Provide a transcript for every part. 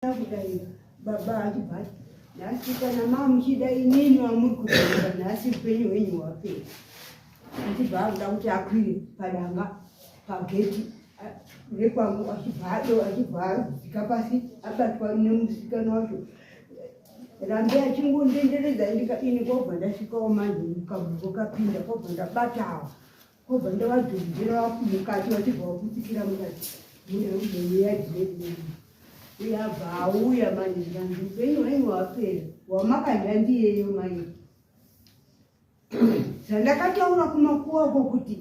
Kudaira baba achibva ati nhasi kana mamuchida inini wamuri kudaira nhasi upenyu hwenyu hwapera. Achibva akuda kuti akwire padanga pageti rekwangu achibva ado achibva adzika pasi abatwa nemusikana wacho rambe achingondenderedza ndika ini kwobva ndasvikawo manje mukamuri kokapinda kwobva ndabatawo Kobva ndavadhonzera mukati vachibva vaputsikira mukati muyadhi uye abva auya manje zvikanzi upenyu hwenyu hwapera hwamakadya ndiyeyo mai zvandakataura kumakuwa ko kuti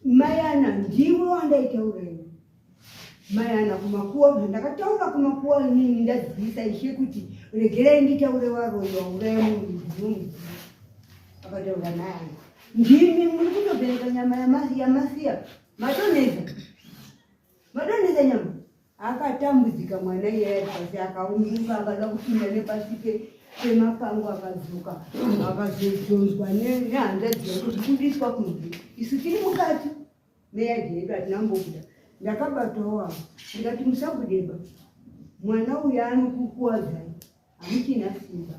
mai ana ndiwe wandaitaura ini mai ana kumakuwa zvandakataura kumakuwa inini ndadzivisa ishe kuti regerai nditaure varoyi vauraya munhu ndinomuziva akataura naye ana Ndimi muri kutobereka nyama yamasiya madonhedza madonhedza nyama. Akatambudzika mwana iyeye ari pasi akaunguka akada kupinda nepasi pemapango akadzoka akazodhonzwa nehanzvadzi yake kubudiswa kunze. Isu tiri mukati meyadhi yedu hatina kumbobuda. Ndakabatawo avo ndikati musabudeba mwana uyu anokukuwadzai hamuchina simba.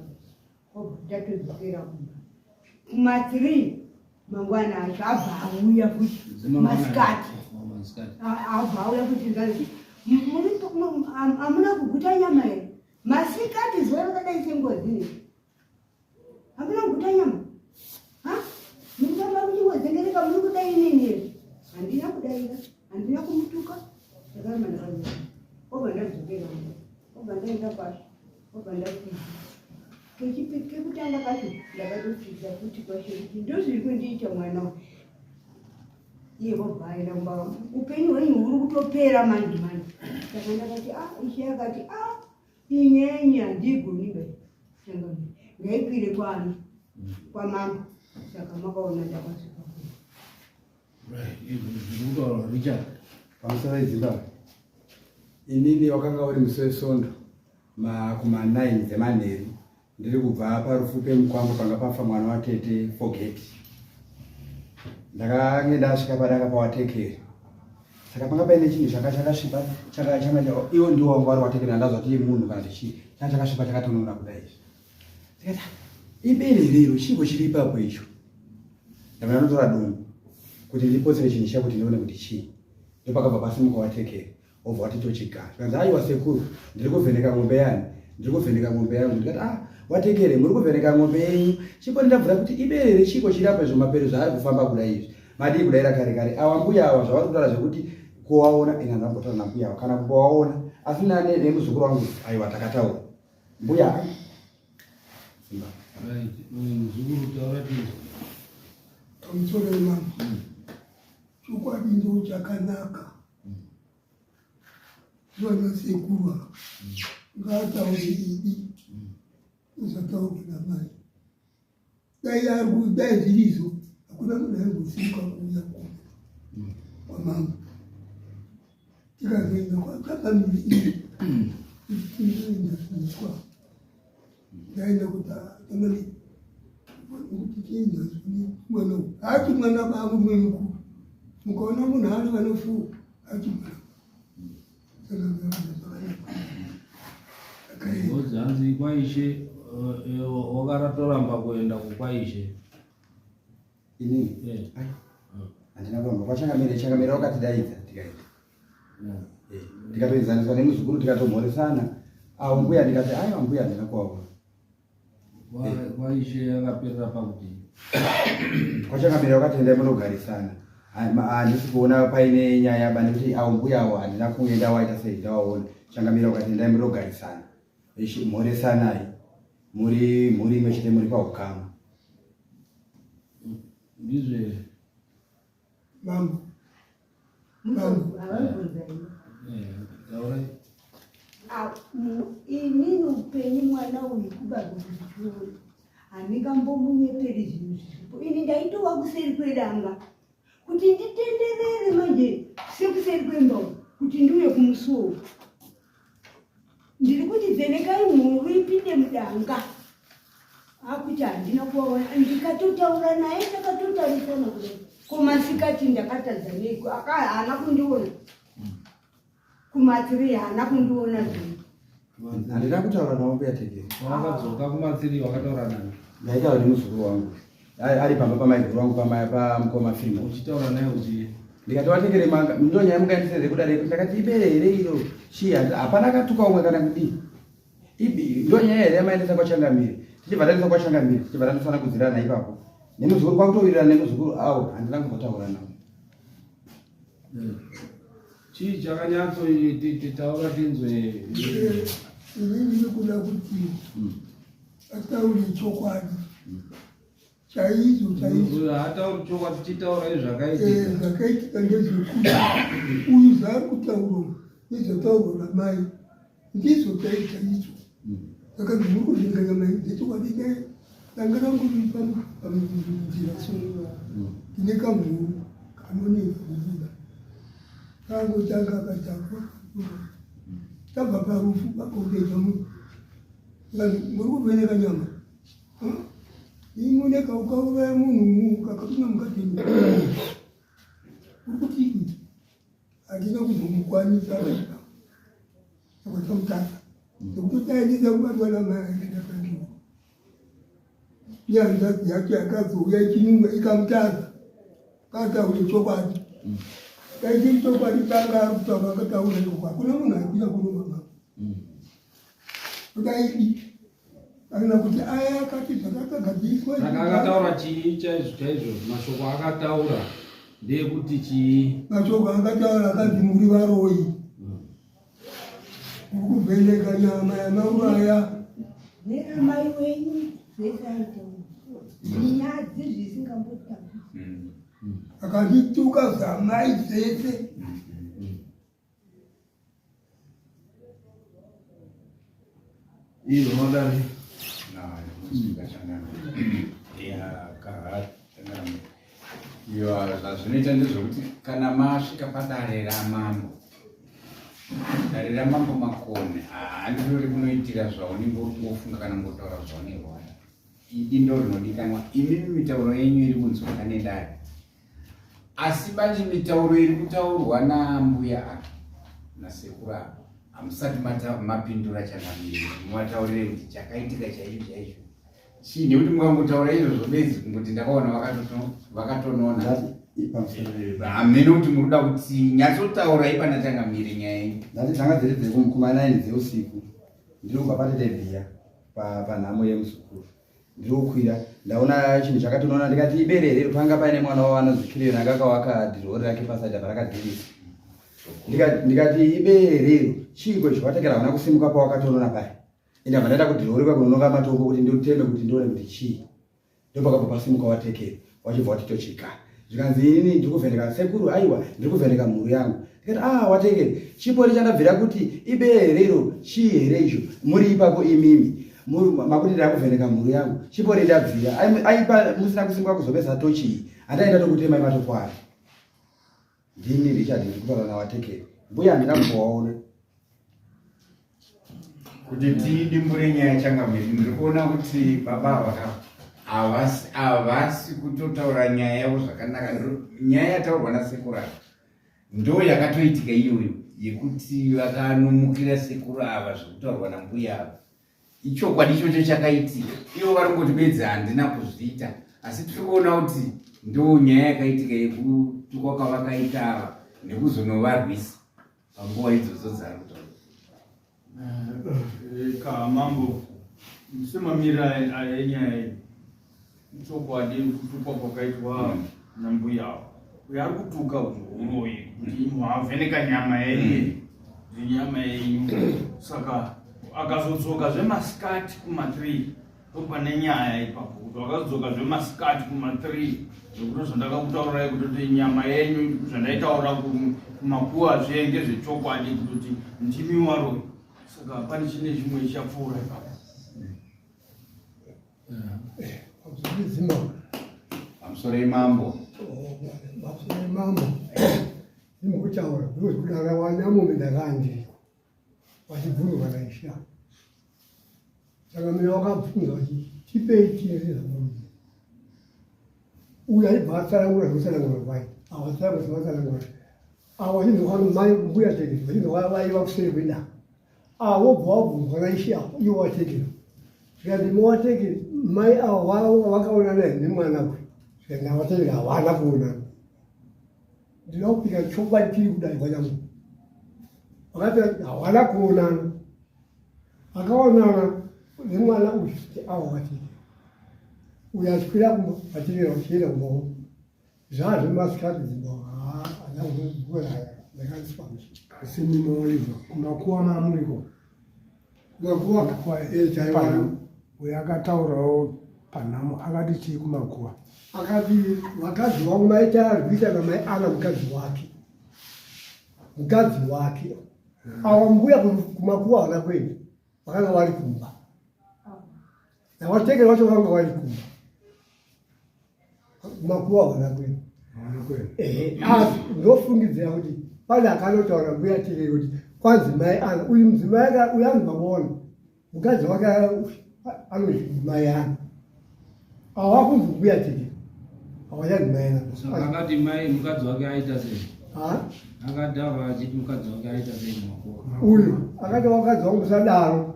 Obva tatodzokera kumba kuma 3 mangwana acho abva auya futi masikati abva auya futi zvanzi hamuna kuguta nyama here masikati zuva rakadai sengozi ne hamuna kuguta nyama murikufamba muchingodzengereka muri kudai nini here handina kudaira handina kumutuka ndakaramba ndakanyora obva ndadzokera kumba obva ndaenda kwasvo Obva ndapfidza. Kekutanga kacho ndakatopfidza futi kwacho kuti ndozviri kundiita mwana uyu. Iye obva aenda kumba upenyu hwenyu huri kutopera manje manje. Saka ndakati ah ishe akati ah inyenye handigoni bai. Saka ngaikwire kwani kwamambo. Saka makaona ndakasvika kuno. Right, izvo zviri kutaurwa Richard. Pamusoro eZimbabwe. Inini wakanga uri musi weSondo kuma 9 dzemanheru ndiri kubva parufu pemukwambo panga pafa mwana watete Forget. Ndakange ndasvika padanga pawatekeri. Saka panga paine chinhu changa chakasviba changa changa iwo ndiwo wanga wari watekeri andazwa kuti munhu kana kuti chii changa chakasviba chakatonona kudai izvi. Ndikati ibere here iro chiiko chiri ipapo icho. Ndabva ndanotora dungu kuti ndipotsere chinhu chiya kuti ndione kuti chii. Ndopakabva pasimuka watekeri wobva wati tochigara. Zvikanzi aiwa sekuru ndiri kuvheneka mombe yani ndiri kuvheneka mombe yangu. Ndikati ah watekere muri kuvheneka mombe yenyu chipo ndabvura kuti ibere here chiiko chiri apa izvo mapere zvaari kufamba kudai izvi. Madii kudaira kare kare awa mbuya awa zvavari kutaura zvekuti kuwaona ini handambotaura nambuya awa kana kumbowaona asi nane nemuzukuru wangu aiwa takataura. Mbuya. Simba. Right. Muzukuru taura tinzwe. Pamusoro wemambo. Chokwadi ndo chakanaka. Zvana sekuru ava. Ngaataure idi. Usataurwe namai. Dai ari dai zvirizvo hakuna munhu aimbosimuka kuuya kuno kwamambo. Tikazoenda kwakamiri iyi kuti tindoenda kuiswa. Ndaenda kuti tamani kuti tienda mwana uyu. Haati mwana bangu mukuru. Mukaona munhu ari vanofuwa haati mwana. Hanzi kwaishe wakaratoramba kuenda kukwaishe ini handina kuramba kwachangamire changamire wakatidaidza tikaenda tikatoenzaniswa nemuzukuru tikatomhoresana avo mbuya ndikati aiwa mbuya handina kuvaona Kwaishe yakaperera pakuti kwachangamire wakati endai munogarisana handisi kuona paine nyaya ba nekuti avo mbuya avo handina kunge ndawaita sei ndawaona changamire wakati endai munogarisana mhoresanai muri mhuri imwe chete muri paukama ndizvo here mambo Inini upenyu mwana uyu kubarwa kuchikoro handingambomunyeperi zvinhu zviripo. Ini ndaitova kuseri kwedanga kuti nditenderere manje sekuseri kwemba uku kuti ndiuye kumusuwo uku. Ndiri kuti vhenekai mhuru ipinde mudanga. Akuti handina kuvaona ndikatotaura naye takatotarisana kudai. Ko masikati ndakatadza neiko aka haana kundiona. Kumatiri haana kundiona zvino. Handina kutaura navo mbuya Tekere. Wakadzoka kumatsiri wakataura nani? Ndaitaura nemuzukuru wangu. Ari pamba pamaiguru wangu pamukoma Firimo. Uchitaura naye uchi ndikati watekere manga ndo nyaya mukaendesere kudare ndakati ibere here iro chii hapana akatuka umwe kana kudii ibi ndo nyaya here yamaendesa kwachangamire tichibva taendesa kwachangamire tichibva tandosana kudzirana ipapo nemuzukuru kwakutowirirana nemuzukuru awo handina kumbotaura navo Chii chakanyatso taura tinzwe. Ini ndiri kuda kuti ataure chokwadi chaizvo chaizvo. Haatauri chokwadi, chitaurai zvakaitika. Eh, zvakaitika ndezvekuti uyu zvaari kutaura nezvataurwa namai ndizvo chaizvo chaizvo. Saka ndiri kuvhenga nyama iyi zvechokwadi dai danga rangu riri panzira sunga ndine kamhuru kanonetsa kubuda kangotanga katakwa tabva parufu pakopedza munhu vanhu muri kuvheneka nyama imoneka ukauraya munhu kakapinda mukati uri kutii handina kumbomukwanisa akatamutasa nekuti taendesa kubatwa namai ndakatiwa nyanzadzi yacho yakazouya ichinunga ikamutasa kataure chokwadi dai chiri chokwadi changa ari kutaura akataura chokwadi kuna munhu aikuya kuno mama kudaidi kana kuti aya akati zvakakagadziriswa saka akataura chii chaizvo chaizvo mashoko akataura ndeyekuti chii mashoko akataura akanzi muri varoyi muri kuvheneka nyama yamauraya neamai wenyu zvese aitaura nyadzi zvisingambotauri akandituka zvamai zvese Iyo unodari. Iyo zvazvinoita ndezvekuti kana masvika padare ramambo dare ramambo makone handiro rikunoitira zvaunenge uri kungofunga kana kungotaura zvaunenge wada idi ndo rinodikanwa imimi mitauro yenyu iri kunzwaka nedare Asi manje mitauro iri kutaurwa naambuya ava nasekuru ava hamusati mapindura changamire muvataurire kuti chakaitika chaicho chaicho chii nekuti mukangotaura izvozvo bedzi kungoti ndakaona vakatonona hameno kuti muri kuda kuti nyatsotaura ipana changamire nyaya yenyu ndati dzanga dziri dzekumukuma 9 dzeusiku ndiri kubva patetebhiya panhamo yemuzukuru Ndiri kukwira ndaona chinhu chakatonona ndikati ibere here panga paine mwana wavo anonzi Kilion anga akawaka dhirori rake pasaidi apa rakadhirisa. Ndikati ibere here iro chiiko icho watekera havana kusimuka pawakatonona paya. Ende abva ndaenda kudhirori kwakunononga matombo kuti nditeme kuti ndione kuti chii. Ndopakabva pasimuka watekera wachibva wati tochika. Zvikanzi inini ndiri kuvheneka sekuru aiwa ndiri kuvheneka mhuru yangu. Ndikati ah watekera chipori chandabvira kuti ibere here iro chii here icho muri ipapo imimi. Makuti ndakuvheneka mhuru yangu chipori ndabvira aipa musina kusimuka kuzopesa tochi iyi handaenda tokutemai matokwara ndini Richard ndiri kutaura nawatekera mbuya handina kumbowaona kuti tidimbure nyaya changamire ndiri kuona kuti baba ava havasi havasi kutotaura nyaya yavo zvakanaka nyaya yataurwa nasekuru ava ndo yakatoitika iyoyo yekuti vakanomukira sekuru ava zvekutaurwa nambuya ava ichokwadi ichocho chakaitika ivo vari kungoti bedzi handina kuzviita asi tiri kuona kuti ndo nyaya yakaitika yekutukwa kwavakaita ava nekuzonovarwisa panguva idzodzo dzaari kutaura eh, ka mambo semamira enyaya iyi ichokwadi kutukwa kwakaitwa hmm. nambuya avo uyo ari kutuka uroyi kuti mavheneka nyama yenyu hmm. nyama yenyu saka akazodzoka zvemasikati kuma3 Ndopane nyaya ipapo kuti wakazodzoka zvemasikati kuma3 zvekuti zvandakakutaurirai kutoti nyama yenyu zvandaitaura kumakuwa zviye ngezvechokwadi kutoti ndimi waroyi saka pane chine chimwe chichapfuura ipapo. Pamusoro yemambo. Pamusoro yemambo. Ndimukutaura kudara wanyamome ndakandiko. Vachibvunzwa naIshe. Saka mina wakabvunza vachiti tipei tiende zvamunoita. Uyu aibva atsanangura zvekutsanangura kwai. Ava atsanangura zvevatsanangura. Ava vachinzwa mai mbuya tete vachinzwa vaiva kuseri kwedaka. Ah, wobva wabvunzwa naishe apo iwo watekera zvikanzi mowateke mai avo vakaonana here nemwana uyu zvikanzi awatekera hawana kuonana ndinoda kupika chokwadi tiri kudai kwanyamu vakati hawana kuonana akaonana nemwana uyu avo watekera uyu achikwira kumba vatekera vachienda kumba zvazvemasikati dzimba asi mimi kumakuwa mamuriko kumakuwa uyo akataurawo panhamo akati chii kumakuwa akati vakadzi vangu maita arwisa namai ana mukadzi wake mukadzi wake awa mbuya kumakuwa havana kuenda vakanga vari kumba navatekeri vacho vanga vari kumba makuva havana kuenda ehe asi ndofungidzira kuti pane akanotaura mbuya tekeri kuti kwanzi mai ana uyu mudzimai uyu anzi mamuona mukadzi wake anonzi mai ana awakunzi mbuya tekeri hawachanzi mai ana saka akati mai mukadzi wake aita sei akadhava achiti mukadzi wake aita sei mumakuva uyu akati wakadzi wangu usadaro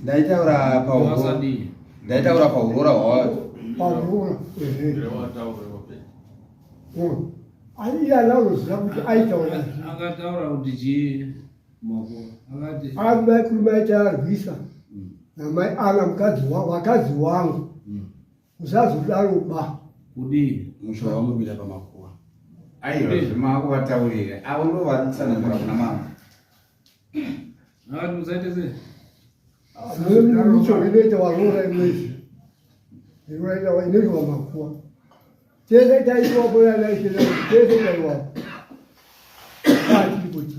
Ndaitaura pauro. Ndaitaura paurora hwawo. Paurora. Iye anoziva kuti aitaura. Akataura kuti chii mako. Akati akadai kuri maita arwisa. Namai ana mukadzi wangu, vakadzi wangu. Usazodaro ba. Kudii? Mushonga wamuri kuita pamakuva. Aiwa zvemaakuvataurira avo ndo vari kutsanangura kuna mama. Akati musaite sei? Micho inoita waroora imwezi. Inoita inoitwa makuva. Tese taiwa bora naishe tese taiwa. Tiripo tese.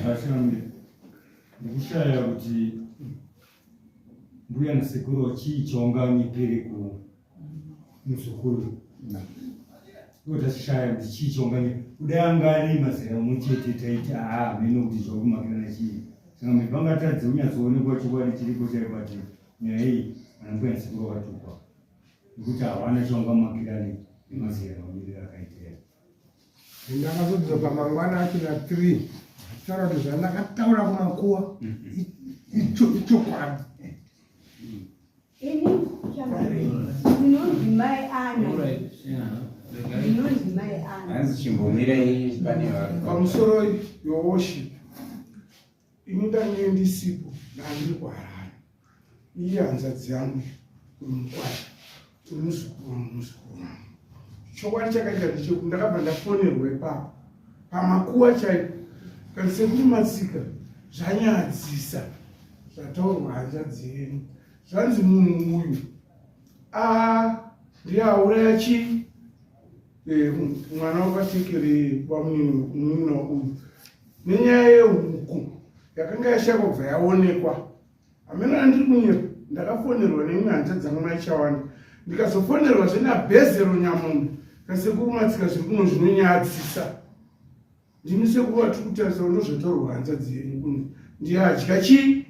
Vashambi, ndikushaya kuti mbuya nasekuru chii chaunganyepere kumuzukuru tashaya kuti chii chaunganye kudai anga ari mazera mumwe chete taiti aa hameno kuti zvakumakirana chii saka mepangatadze kunyatsoonekwa chokwadi chiripo chaipo ati nyaya iyi ana mbuya nasekuru vakatukwa nekuti hawana chaungamakirane nemazera mamiriro akaitera Ndakazodzoka mangwana acho na 3 achitaura kuti zvandakataura kumakuwa ichokwadi. Ini ndinonzi mai Ana. Ndinonzi mai Ana. Hanzi chimbomirai pane vanhu. Pamusoro your worship. Ini ndange ndisipo ndandiri kuHarare. Iye hanzvadzi yangu uyu mukwasha uyu muzukuru wangu muzukuru wangu. Chokwadi chakaita ndechekuti ndakabva ndafonerwa ipapo pamakuwa chaipo kanzi sekuru Matsika zvanyadzisa zvataurwa hanzvadzi yenyu zvanzi munhu uyu a ndiye auraya chii eh, mwana wakatekere bamunini uyu nenyaya yehuku yakanga yashakwa kubva yaonekwa hameno andiri kunyepa ndakafonerwa neimwe hanzvadzi dzangu maichawanda ndikazofonerwa zve nabhezero nyamunhu kasekuru matsika zviri kuno zvinonyadzisa ndimi sekuru vatiri kutarisa ndozvataurwa hanzvadzi yenyu kuno ndiye adya chii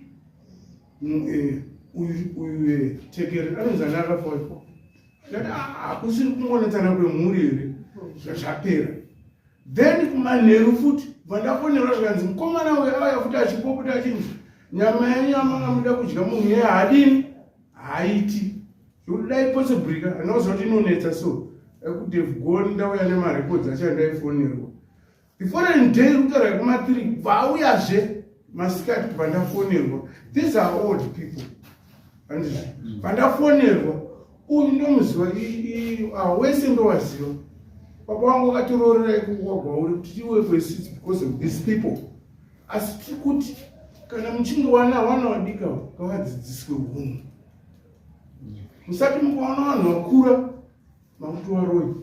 mm, eh, uyu uyu eh, tekere anonzi ani akafa ndati ah, hakusiri kungonetsana kwemhuri here zvapera then kumanheru futi bva ndafonerwa zvikanzi mukomana uyo auya futi achipopota achinzi nyama yenyu yamanga muda kudya munhu iye haadini haaiti zvekuti dai possible ka andinoziva kuti inonetsa so I could have gone ndauya nemarecords acho andaifonerwa the foreign day kutaura yekuma3 bva auyazve masikati bva ndafonerwa these are old people andizvo bva ndafonerwa uyu ndomuziva ah, wese ndowaziva baba wangu wakatoroorera ikugwagwauri kuti tiwe kwesits because of these people asi tiri kuti kana muchinge wana wana wadika ngavadzidziswe hunhu musati mukaona vanhu vakura makuti waroyi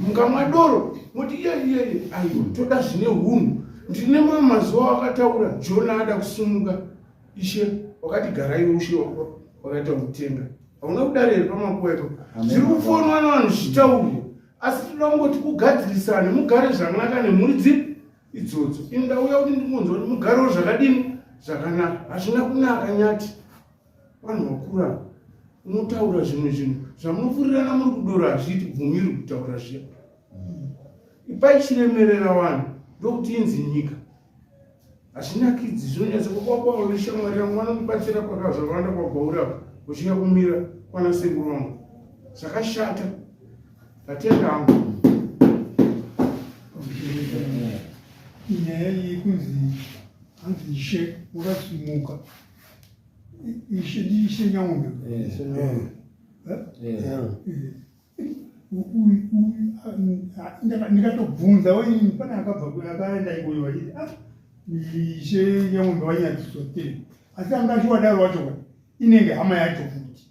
mukamwa doro moti iye iye iye aiwa toda zvine hunhu ndine mamwe mazuva wakataura jona ada kusumuka ishe wakati garai ushe wakaita kutenga hauna kudaro here pamakuva ipapo zviri kufonwa navanhu zvichitaurwa asi tinoda kungoti kugadzirisane mugare zvakanaka nemhuri dzipi idzodzo ini ndauya kuti ndikunzwa kuti mugarewo zvakadini zvakanaka hazvina kunaka nyati vanhu vakura unotaura zvimwe zvinhu zvamunofurirana muri kudoro hazviiti bvumiri kutaura zviya. Ipai chiremerera vanhu ndokuti inzi nyika. Hazvinakidzi zvinonyatsa kukwakwawo neshamwari yangu vanokubatsira kwakazvawanda kwagwauri apa uchiya kumira kwana sekuru vangu. Zvakashata. Ndatenda hangu. Nyaya iyi kunzi hanzi ishe wakasimuka ishe ndiishe nyaombe ndikatobvunza waini pane akabva akaenda ikoyo vachiti ah ishe nyaombe wanyadziswa te asi anga achiwadaro wacho ka inenge hama yacho futi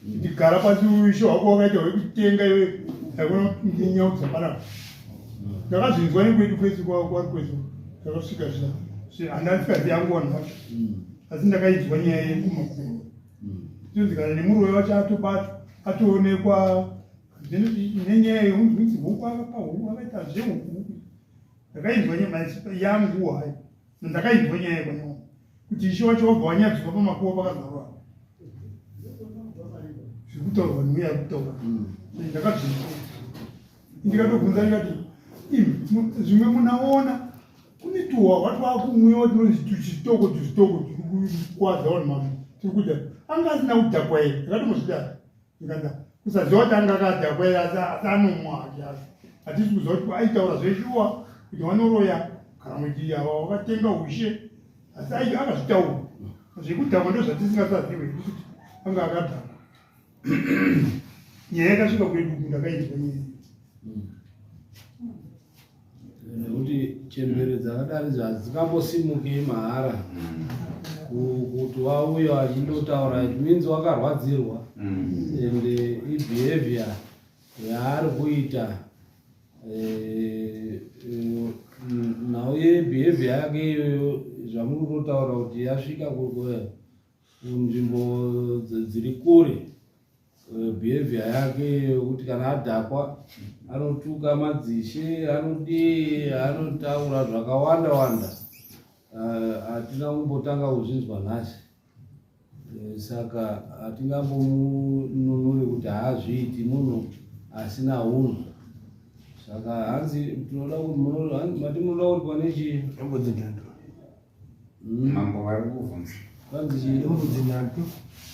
ndigara pasi ushe hwako wakaita hwekutenga iwe haikona kunyaudza panapa ndakazvinzwa nekwedu kwese kwari kwese ndakasvika zvina handasikazi yangu vanhu vacho asi ndakainzwa nyaya yekumakuru tonzi kana nemuroyi wacho atobatwa atoonekwa nenyaya yeunzi huku akapa huku akaita zvehuku ndakainzwa nyaya yangu hayo ndakainzwa nyaya yekwanyama kuti ishe wacho wabva wanyadziswa pamakuwa pakazarwa zvikutaurwa neuya ari kutaura mm. ndakazvinzwa ndikatobvunza ndikati zvimwe munaona kune tuhwahwa twakumwiwa tunonzi tuchitoko tuzvitoko turi kukwadza vanhu mama tiri kuita anga asina kudhakwa here ndakatombozvidaro ndikanda kusaziva kuti anga akadhakwa here asi anomwa hake asi hatisi kuziva kuti aitaura zveshuwa kuti vanoroya kana kuti ava wakatenga ushe asi aiti akazvitaura zvekudhakwa ndo zvatisingasazive kuti anga akadhakwa nyaya yakasvika kwedu ndakainzwa nyaya nekuti chembere dzakadari dzadzingambosimuki mahara kuti wauya achindotaura it means wakarwadzirwa mm. and ibehavior yaari kuita eh, eh, nhau yebehavior yake iyoyo zvamuri kutotaura kuti yasvika kunzvimbo dziri kure eh, behavior yake yokuti kana adhakwa anotuka madzishe anodii anotaura zvakawanda wanda hatina kumbotanga kuzvinzwa nhasi Eh, saka hatingambomununuri kuti haazviiti munhu asina hunhu saka hanzi tinoda mati munoda kuripwa nechii mbudzi nhatu hmm? mambo vari kuvhunza hanzi chii mbudzi nhatu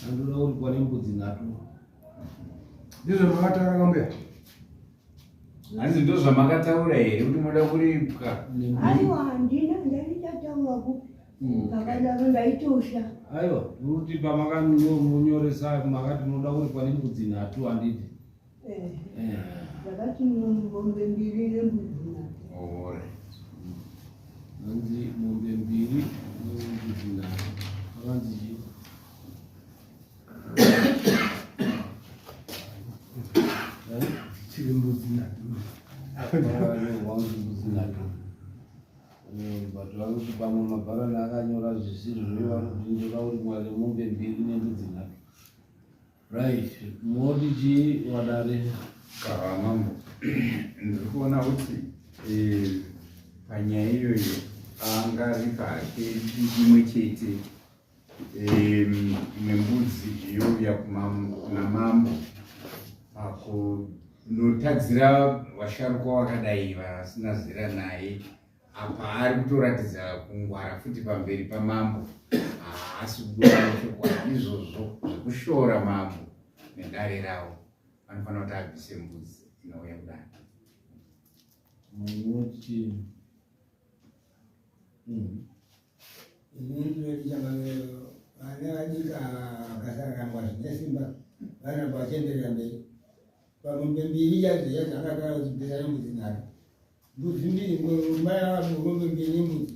andoda kuripwa nembudzi nhatu ndizvo makataura kambuya hanzi ndozvamakataura here kuti moda kuripwa aiwa handina ndaitataura kupi Pakadaro ndaitosha. Aiwa, kuti pamakanyoresa makati munoda kuripwa nembudzi nhatu handiti? Eh. eh. Ndakati mombe mbiri nembudzi nhatu. Ore. Hanzi mombe mbiri nembudzi nhatu. Hanzi chii? Eh? Chiri mbudzi nhatu. Mbudzi nhatu. But vakuti pamwe mabharani akanyora zvisiri zve vanoti ndoda kuti mwari mombe mbiri nembudzi nhatu. Right, moti chii wadare? Kava mambo, ndiri kuona kuti eh, panyaya iyoyo angaripa hake imwe chete nembudzi youya kuna mambo pakunotadzira vasharukwa vakadai vasina zera naye apa ari kutoratidza kungwara futi pamberi pamambo haasi kubuda nechokwadi izvozvo zvekushora mambo nedare ravo vanofanira kuti abvise mbudzi inouya kudare munoti mm. Ini ndinoti changamire vana vadiki ava vakasarambwa zvine simba vanoramba vachienderera mberi. Pamombe mbiri chaidzo chaidzo akataura kuti bvisai mbudzi nhatu. Mbudzi mbiri mai ava mombe mbiri nembudzi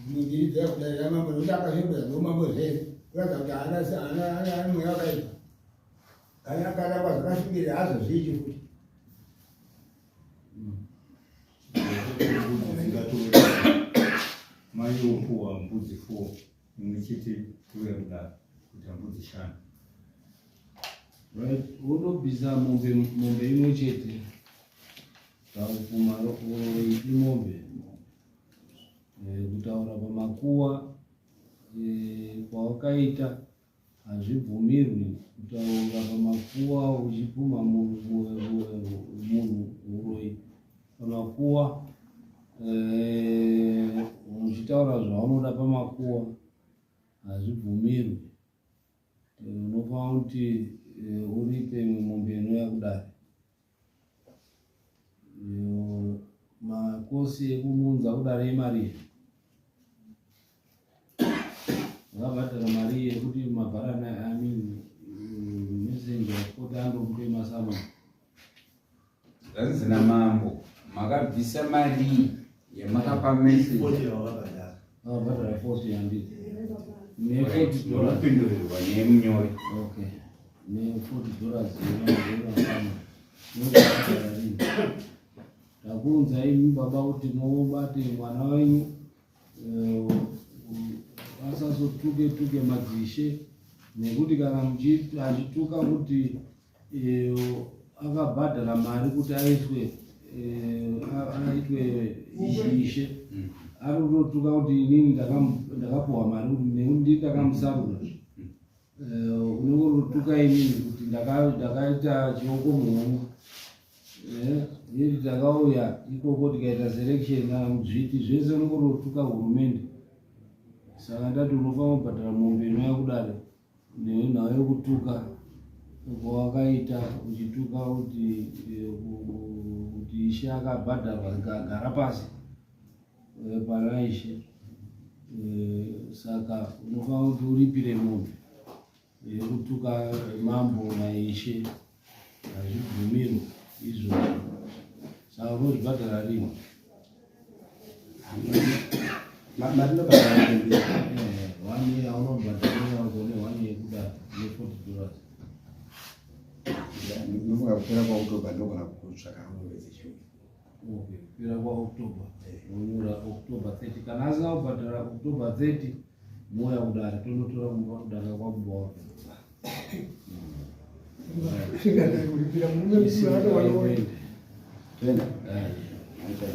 dzimwe mbiri dzaya kudarira mambo nekuti akazvembera zveumambo zvese kuratidza kuti haana haana mweya wakaipa. Kana akaramba zvakasungirira haazozviiti futi. Mai wopuwa mbudzi 4 imwe chete touya kudaro kuita mbudzi shanu. Right, wotobvisa mombe mombe imwe chete pakupfuma imombe eh, kutaura pamakuwa eh, kwawakaita Hazvibvumirwi kutaura pamakuwa uchipumha munhu huroyi. Pamakuwa eh, muchitaura zvaunoda pamakuwa hazvibvumirwi. Eh, unofanira kuti eh, uripe imwe mombe inouya kudare. Makosi ekumunza kudare imari vakabhadhara mari yekuti mabharana I mean messenger kuti andomupe masama. Zvanzi namambo makabvisa mari yamakapa message. Vakabhadhara 40 handiti ne 40 dollars. Unopindurirwa nemunyori. Okay. Ne 40 dollars yemasama. Takuunzai imi baba kuti mubate mwana wenyu eh, asazotuke tuke madzishe nekuti kana achituka kuti eh, akabhadhara mari kuti aiswe eh, aitwe ishe ari kutotuka kuti inini ndakapuwa mari nekuti ndii ndakamusarura eh, unenge unotuka inini kuti ndakaita chioko muhomwe eh, yeti takauya ikoko tikaita selection kana mudzviti zvese unenge unotuka hurumende saka ndati unofanira kubhadhara mombe inouya kudare nenhau yekutuka kwawakaita uchituka kuti eh, kuti ishe akabhadharwa gara pasi eh, pana ishe eh, saka unofanira kuti uripire mombe yekutuka mambo naishe hazvibvumirwe izvozvo saka unozvibhadhara rini Mari inobhadhara mbiri. One year unobhadhara ugone one year kuda ne 40 dollars. Ndinofunga kupera kwaOctober ndogona kutsvaka mombe dzechiuyu. Okay, kupera kwaOctober. Wonyora October 30. Kana asina kubhadhara October 30 mouya kudare tonotora kumba kudanga kwababa wake. Singandari kuripira murume mukuru anowana Toenda. Eh. Aita.